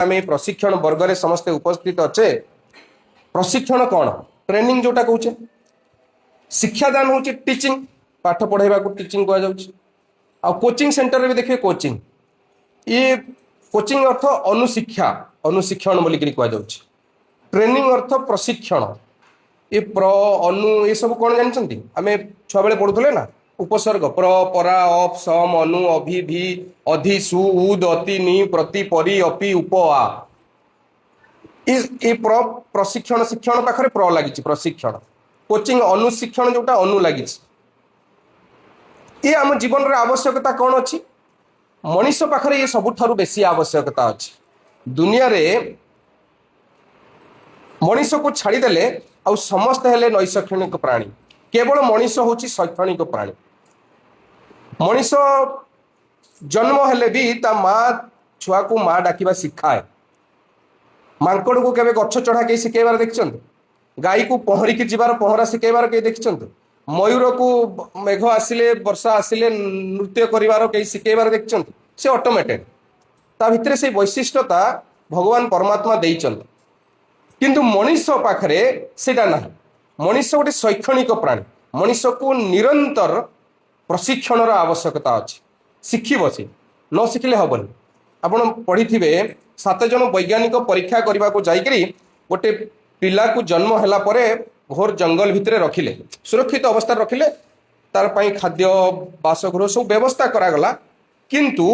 ଆମେ ଏଇ ପ୍ରଶିକ୍ଷଣ ବର୍ଗରେ ସମସ୍ତେ ଉପସ୍ଥିତ ଅଛେ। ପ୍ରଶିକ୍ଷଣ କ'ଣ? ଟ୍ରେନିଂ ଯୋଉଟା କହୁଛେ। ଶିକ୍ଷାଦାନ ହେଉଛି ଟିଚିଂ, ପାଠ ପଢ଼ାଇବାକୁ ଟିଚିଂ କୁହାଯାଉଛି। ଆଉ କୋଚିଂ ସେଣ୍ଟରରେ ବି ଦେଖିବେ କୋଚିଂ, ଇଏ କୋଚିଂ ଅର୍ଥ ଅନୁଶିକ୍ଷା, ଅନୁଶିକ୍ଷଣ ବୋଲିକିରି କୁହାଯାଉଛି। ଟ୍ରେନିଂ ଅର୍ଥ ପ୍ରଶିକ୍ଷଣ। ଏ ପ୍ର, ଅନୁ, ଏସବୁ କ'ଣ ଜାଣିଛନ୍ତି? ଆମେ ଛୁଆବେଳେ ପଢୁଥିଲେ ନା, ଉପସର୍ଗ ପ୍ର, ପରା, ଅପ୍, ସମ୍, ଅନୁ, ଅଭି, ଭି, ଅଧି, ସୁ, ଉଦ୍, ଅତି, ନି, ପ୍ରତି, ପରି, ଅପି, ଉପ, ଆ। ଏ ପ୍ର, ପ୍ରଶିକ୍ଷଣ, ଶିକ୍ଷଣ ପାଖରେ ପ୍ର ଲାଗିଛି, ପ୍ରଶିକ୍ଷଣ। କୋଚିଂ, ଅନୁଶିକ୍ଷଣ ଯୋଉଟା, ଅନୁ ଲାଗିଛି। ଏ ଆମ ଜୀବନର ଆବଶ୍ୟକତା କ'ଣ ଅଛି? ମଣିଷ ପାଖରେ ଇଏ ସବୁଠାରୁ ବେଶୀ ଆବଶ୍ୟକତା ଅଛି। ଦୁନିଆରେ ମଣିଷକୁ ଛାଡ଼ିଦେଲେ ଆଉ ସମସ୍ତେ ହେଲେ ନୈଶୈକ୍ଷଣିକ ପ୍ରାଣୀ। କେବଳ ମଣିଷ ହେଉଛି ଶୈକ୍ଷଣିକ ପ୍ରାଣୀ। ମଣିଷ ଜନ୍ମ ହେଲେ ବି ତା ମା ଛୁଆକୁ ମା ଡାକିବା ଶିଖାଏ। ମାଙ୍କଡ଼କୁ କେବେ ଗଛ ଚଢ଼ା କେହି ଶିଖେଇବାର ଦେଖିଛନ୍ତି? ଗାଈକୁ ପହଁରିକି ଯିବାର ପହଁରା ଶିଖେଇବାର କେହି ଦେଖିଛନ୍ତି? ମୟୂରକୁ ମେଘ ଆସିଲେ, ବର୍ଷା ଆସିଲେ ନୃତ୍ୟ କରିବାର କେହି ଶିଖେଇବାର ଦେଖିଛନ୍ତି? ସେ ଅଟୋମେଟେଡ୍, ତା ଭିତରେ ସେଇ ବୈଶିଷ୍ଟ୍ୟତା ଭଗବାନ ପରମାତ୍ମା ଦେଇଛନ୍ତି। କିନ୍ତୁ ମଣିଷ ପାଖରେ ସେଇଟା ନାହିଁ। ମଣିଷ ଗୋଟେ ଶୈକ୍ଷଣିକ ପ୍ରାଣୀ। ମଣିଷକୁ ନିରନ୍ତର ପ୍ରଶିକ୍ଷଣର ଆବଶ୍ୟକତା ଅଛି। ଶିଖିବ ସେ, ନ ଶିଖିଲେ ହବନି। ଆପଣ ପଢିଥିବେ, 7 ଜଣ ବୈଜ୍ଞାନିକ ପରୀକ୍ଷା କରିବାକୁ ଯାଇକରି ଗୋଟେ ପିଲାକୁ ଜନ୍ମ ହେଲା ପରେ ଘୋର ଜଙ୍ଗଲ ଭିତରେ ରଖିଲେ, ସୁରକ୍ଷିତ ଅବସ୍ଥାରେ ରଖିଲେ। ତାର ପାଇଁ ଖାଦ୍ୟ, ବାସଗୃହ ସବୁ ବ୍ୟବସ୍ଥା କରାଗଲା, କିନ୍ତୁ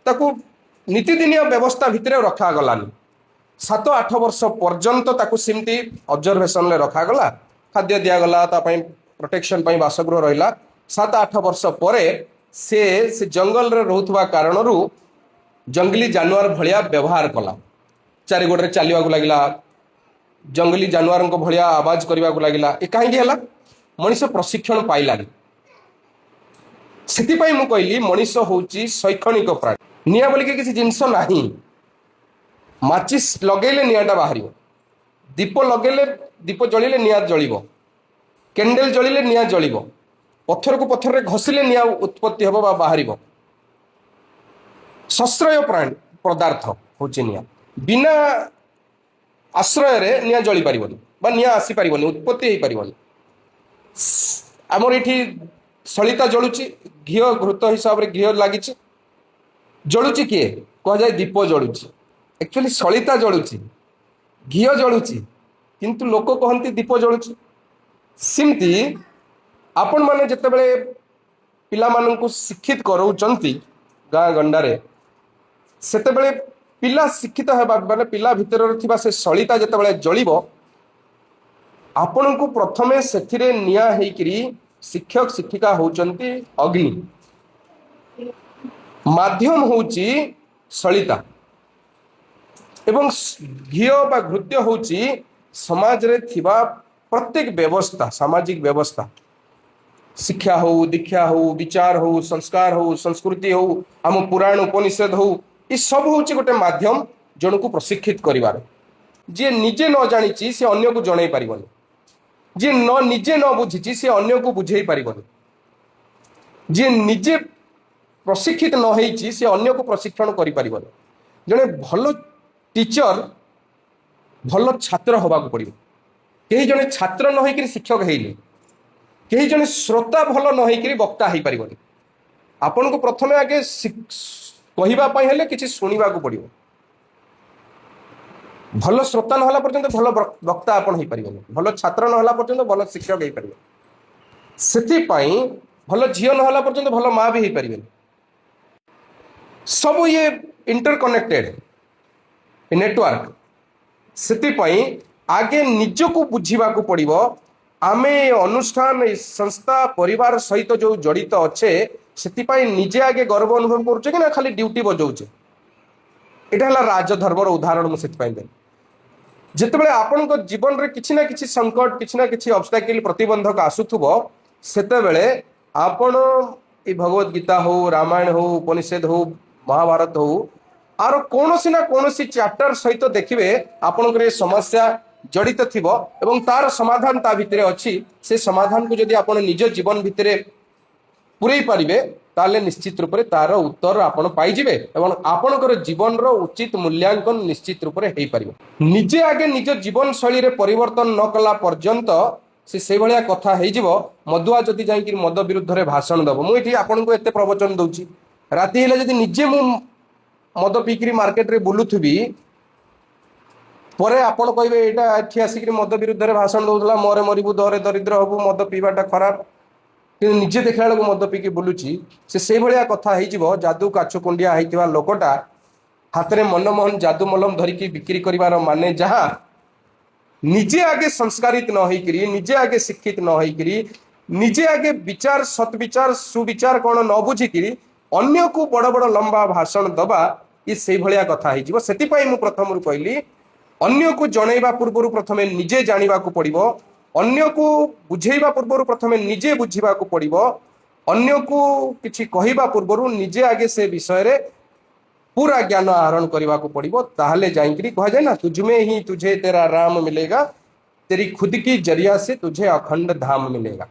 ତାକୁ ନିତିଦିନିଆ ବ୍ୟବସ୍ଥା ଭିତରେ ରଖାଗଲାନି। 7-8 ବର୍ଷ ପର୍ଯ୍ୟନ୍ତ ତାକୁ ସେମିତି ଅବଜରଭେସନରେ ରଖାଗଲା। ଖାଦ୍ୟ ଦିଆଗଲା, ତା ପାଇଁ ପ୍ରୋଟେକ୍ସନ ପାଇଁ ବାସଗୃହ ରହିଲା। 7-8 ବର୍ଷ ପରେ ସେ ସେ ଜଙ୍ଗଲରେ ରହୁଥିବା କାରଣରୁ ଜଙ୍ଗଲୀ ଜାନୁଆର ଭଳିଆ ବ୍ୟବହାର କଲା। ଚାରି ଗୋଡ଼ରେ ଚାଲିବାକୁ ଲାଗିଲା, ଜଙ୍ଗଲୀ ଜାନୁଆରଙ୍କ ଭଳିଆ ଆବାଜ କରିବାକୁ ଲାଗିଲା। ଏ କାହିଁକି ହେଲା? ମଣିଷ ପ୍ରଶିକ୍ଷଣ ପାଇଲାନି। ସେଥିପାଇଁ ମୁଁ କହିଲି, ମଣିଷ ହଉଛି ଶୈକ୍ଷଣିକ ପ୍ରାଣୀ। ନିଆଁ ବୋଲିକି କିଛି ଜିନିଷ ନାହିଁ। ମାଚିସ୍ ଲଗେଇଲେ ନିଆଁଟା ବାହାରିବ, ଦୀପ ଲଗେଇଲେ, ଦୀପ ଜଳିଲେ ନିଆଁ ଜଳିବ, କ୍ୟାଣ୍ଡେଲ ଜଳିଲେ ନିଆଁ ଜଳିବ, ପଥରକୁ ପଥରରେ ଘଷିଲେ ନିଆଁ ଉତ୍ପତ୍ତି ହେବ ବା ବାହାରିବ। ସଶ୍ରୟ ପ୍ରାଣୀ ପଦାର୍ଥ ହଉଛି ନିଆଁ। ବିନା ଆଶ୍ରୟରେ ନିଆଁ ଜଳି ପାରିବନି ବା ନିଆଁ ଆସିପାରିବନି, ଉତ୍ପତ୍ତି ହେଇପାରିବନି। ଆମର ଏଠି ସଳିତା ଜଳୁଛି, ଘିଅ ଘୃତ ହିସାବରେ ଘିଅ ଲାଗିଛି, ଜଳୁଛି କିଏ? କୁହାଯାଏ ଦୀପ ଜଳୁଛି। ଆକ୍ଚୁଆଲି ସଳିତା ଜଳୁଛି, ଘିଅ ଜଳୁଛି, କିନ୍ତୁ ଲୋକ କହନ୍ତି ଦୀପ ଜଳୁଛି। ସେମିତି ଆପଣମାନେ ଯେତେବେଳେ ପିଲାମାନଙ୍କୁ ଶିକ୍ଷିତ କରାଉଛନ୍ତି ଗାଁ ଗଣ୍ଡାରେ, ସେତେବେଳେ ପିଲା ଶିକ୍ଷିତ ହେବା ମାନେ ପିଲା ଭିତରେ ଥିବା ସେ ସଳିତା ଯେତେବେଳେ ଜଳିବ, ଆପଣଙ୍କୁ ପ୍ରଥମେ ସେଥିରେ ନିଆଁ ହେଇକିରି ଶିକ୍ଷକ ଶିକ୍ଷିକା ହଉଛନ୍ତି ଅଗ୍ନି, ମାଧ୍ୟମ ହଉଛି ସଳିତା ଏବଂ ଘିଅ ବା ଘୃତ୍ୟ ହଉଛି ସମାଜରେ ଥିବା ପ୍ରତ୍ୟେକ ବ୍ୟବସ୍ଥା, ସାମାଜିକ ବ୍ୟବସ୍ଥା। ଶିକ୍ଷା ହଉ, ଦୀକ୍ଷା ହଉ, ବିଚାର ହଉ, ସଂସ୍କାର ହଉ, ସଂସ୍କୃତି ହଉ, ଆମ ପୁରାଣ ଉପନିଷଦ ହଉ, ଏ ସବୁ ହଉଛି ଗୋଟେ ମାଧ୍ୟମ ଜଣକୁ ପ୍ରଶିକ୍ଷିତ କରିବାର। ଯିଏ ନିଜେ ନ ଜାଣିଛି, ସେ ଅନ୍ୟକୁ ଜଣେଇ ପାରିବନି। ଯିଏ ନିଜେ ନ ବୁଝିଛି, ସେ ଅନ୍ୟକୁ ବୁଝେଇ ପାରିବନି। ଯିଏ ନିଜେ ପ୍ରଶିକ୍ଷିତ ନ ହେଇଛି, ସେ ଅନ୍ୟକୁ ପ୍ରଶିକ୍ଷଣ କରିପାରିବନି। ଜଣେ ଭଲ ଟିଚର ଭଲ ଛାତ୍ର ହବାକୁ ପଡ଼ିବ। କେହି ଜଣେ ଛାତ୍ର ନ ହେଇକିରି ଶିକ୍ଷକ ହେଇନି। କେହି ଜଣେ ଶ୍ରୋତା ଭଲ ନ ହେଇକିରି ବକ୍ତା ହେଇପାରିବନି। ଆପଣଙ୍କୁ ପ୍ରଥମେ ଆଗେ କହିବା ପାଇଁ ହେଲେ କିଛି ଶୁଣିବାକୁ ପଡ଼ିବ। ଭଲ ଶ୍ରୋତା ନହେଲା ପର୍ଯ୍ୟନ୍ତ ଭଲ ବକ୍ତା ଆପଣ ହେଇପାରିବେନି। ଭଲ ଛାତ୍ର ନହେଲା ପର୍ଯ୍ୟନ୍ତ ଭଲ ଶିକ୍ଷକ ହେଇପାରିବେନି। ସେଥିପାଇଁ ଭଲ ଝିଅ ନହେଲା ପର୍ଯ୍ୟନ୍ତ ଭଲ ମା ବି ହେଇପାରିବେନି। ସବୁ ଇଏ ଇଣ୍ଟର କନେକ୍ଟେଡ ନେଟୱାର୍କ। ସେଥିପାଇଁ ଆଗେ ନିଜକୁ ବୁଝିବାକୁ ପଡ଼ିବ। ଆମେ ଏ ଅନୁଷ୍ଠାନ, ଏ ସଂସ୍ଥା, ପରିବାର ସହିତ ଯୋଉ ଜଡ଼ିତ ଅଛେ, ସେଥିପାଇଁ ନିଜେ ଆଗେ ଗର୍ବ ଅନୁଭବ କରୁଛେ କି ନା ଖାଲି ଡ୍ୟୁଟି ବଜଉଛେ? ଏଇଟା ହେଲା ରାଜଧର୍ମର ଉଦାହରଣ ମୁଁ ସେଥିପାଇଁ ଦେଲି। ଯେତେବେଳେ ଆପଣଙ୍କ ଜୀବନରେ କିଛି ନା କିଛି ସଙ୍କଟ, କିଛି ନା କିଛି ଅବଷ୍ଟାକିଲ, ପ୍ରତିବନ୍ଧକ ଆସୁଥିବ, ସେତେବେଳେ ଆପଣ ଏଇ ଭଗବତ ଗୀତା ହଉ, ରାମାୟଣ ହଉ, ଉପନିଷଦ ହଉ, ମହାଭାରତ ହଉ, ଆର କୌଣସି ନା କୌଣସି ଚାପ୍ଟର ସହିତ ଦେଖିବେ ଆପଣଙ୍କର ଏ ସମସ୍ୟା ଜଡ଼ିତ ଥିବ ଏବଂ ତାର ସମାଧାନ ତା ଭିତରେ ଅଛି। ସେ ସମାଧାନକୁ ଯଦି ଆପଣ ନିଜ ଜୀବନ ଭିତରେ ପୁରେଇ ପାରିବେ ତାହେଲେ ନିଶ୍ଚିତ ରୂପରେ ତାର ଉତ୍ତର ଆପଣ ପାଇଯିବେ ଏବଂ ଆପଣଙ୍କର ଜୀବନର ଉଚିତ ମୂଲ୍ୟାଙ୍କନ ନିଶ୍ଚିତ ରୂପରେ ହେଇପାରିବ। ନିଜେ ଆଗେ ନିଜ ଜୀବନ ଶୈଳୀରେ ପରିବର୍ତ୍ତନ ନ କଲା ପର୍ଯ୍ୟନ୍ତ ସେ ସେଇଭଳିଆ କଥା ହେଇଯିବ। ମଦୁଆ ଯଦି ଯାଇକି ମଦ ବିରୁଦ୍ଧରେ ଭାଷଣ ଦବ, ମୁଁ ଏଠି ଆପଣଙ୍କୁ ଏତେ ପ୍ରବଚନ ଦଉଛି, ରାତି ହେଲେ ଯଦି ନିଜେ ମୁଁ ମଦ ପିଇକିରି ମାର୍କେଟରେ ବୁଲୁଥିବି, ପରେ ଆପଣ କହିବେ, ଏଇଟା ଏଠି ଆସିକିରି ମଦ ବିରୁଦ୍ଧରେ ଭାଷଣ ଦଉଥିଲା, ମରେ ମରିବୁ, ଦରେ ଦରିଦ୍ର ହବୁ, ମଦ ପିଇବାଟା ଖରାପ, କିନ୍ତୁ ନିଜେ ଦେଖିଲା ବେଳକୁ ମଦ ପିଇକି ବୁଲୁଛି। ସେ ସେଇଭଳିଆ କଥା ହେଇଯିବ। ଯାଦୁ କାଛୁ କୁଣ୍ଡିଆ ହେଇଥିବା ଲୋକଟା ହାତରେ ମନମୋହନ ଯାଦୁ ମଲମ ଧରିକି ବିକ୍ରି କରିବାର ମାନେ ଯାହା, ନିଜେ ଆଗେ ସଂସ୍କାରିତ ନ ହେଇକିରି, ନିଜେ ଆଗେ ଶିକ୍ଷିତ ନ ହେଇକିରି, ନିଜେ ଆଗେ ବିଚାର, ସତ୍ବିଚାର, ସୁବିଚାର କଣ ନ ବୁଝିକିରି ଅନ୍ୟକୁ ବଡ ବଡ ଲମ୍ବା ଭାଷଣ ଦବା, ଇଏ ସେଇଭଳିଆ କଥା ହେଇଯିବ। ସେଥିପାଇଁ ମୁଁ ପ୍ରଥମରୁ କହିଲି, ଅନ୍ୟକୁ ଜଣେଇବା ପୂର୍ବରୁ ପ୍ରଥମେ ନିଜେ ଜାଣିବାକୁ ପଡିବ। ଅନ୍ୟକୁ ବୁଝେଇବା ପୂର୍ବରୁ ପ୍ରଥମେ ନିଜେ ବୁଝିବାକୁ ପଡିବ। ଅନ୍ୟକୁ କିଛି କହିବା ପୂର୍ବରୁ ନିଜେ ଆଗେ ସେ ବିଷୟରେ ପୁରା ଜ୍ଞାନ ଆହରଣ କରିବାକୁ ପଡିବ। ତାହେଲେ ଯାଇକିରି କୁହାଯାଏ ନା, "तुझ में ही तुझे तेरा राम मिलेगा, तेरी खुद की जरिया से तुझे अखंड धाम मिलेगा।"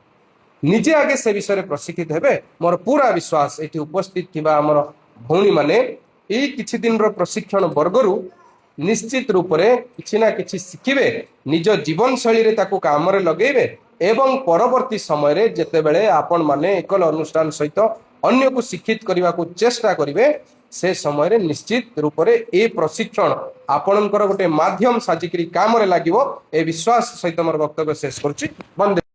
ନିଜେ ଆଗେ ସେ ବିଷୟରେ ପ୍ରଶିକ୍ଷିତ ହେବେ। ମୋର ପୁରା ବିଶ୍ୱାସ, ଏଠି ଉପସ୍ଥିତ ଥିବା ଆମର ଭଉଣୀମାନେ ଏଇ କିଛି ଦିନର ପ୍ରଶିକ୍ଷଣ ବର୍ଗରୁ ନିଶ୍ଚିତ ରୂପରେ କିଛି ନା କିଛି ଶିଖିବେ, ନିଜ ଜୀବନ ଶୈଳୀରେ ତାକୁ କାମରେ ଲଗେଇବେ ଏବଂ ପରବର୍ତ୍ତୀ ସମୟରେ ଯେତେବେଳେ ଆପଣମାନେ ଏକଲ ଅନୁଷ୍ଠାନ ସହିତ ଅନ୍ୟକୁ ଶିକ୍ଷିତ କରିବାକୁ ଚେଷ୍ଟା କରିବେ, ସେ ସମୟରେ ନିଶ୍ଚିତ ରୂପରେ ଏ ପ୍ରଶିକ୍ଷଣ ଆପଣଙ୍କର ଗୋଟେ ମାଧ୍ୟମ ସାଜିକିରି କାମରେ ଲାଗିବ। ଏ ବିଶ୍ୱାସ ସହିତ ମୋର ବକ୍ତବ୍ୟ ଶେଷ କରୁଛି। ବନ୍ଦେ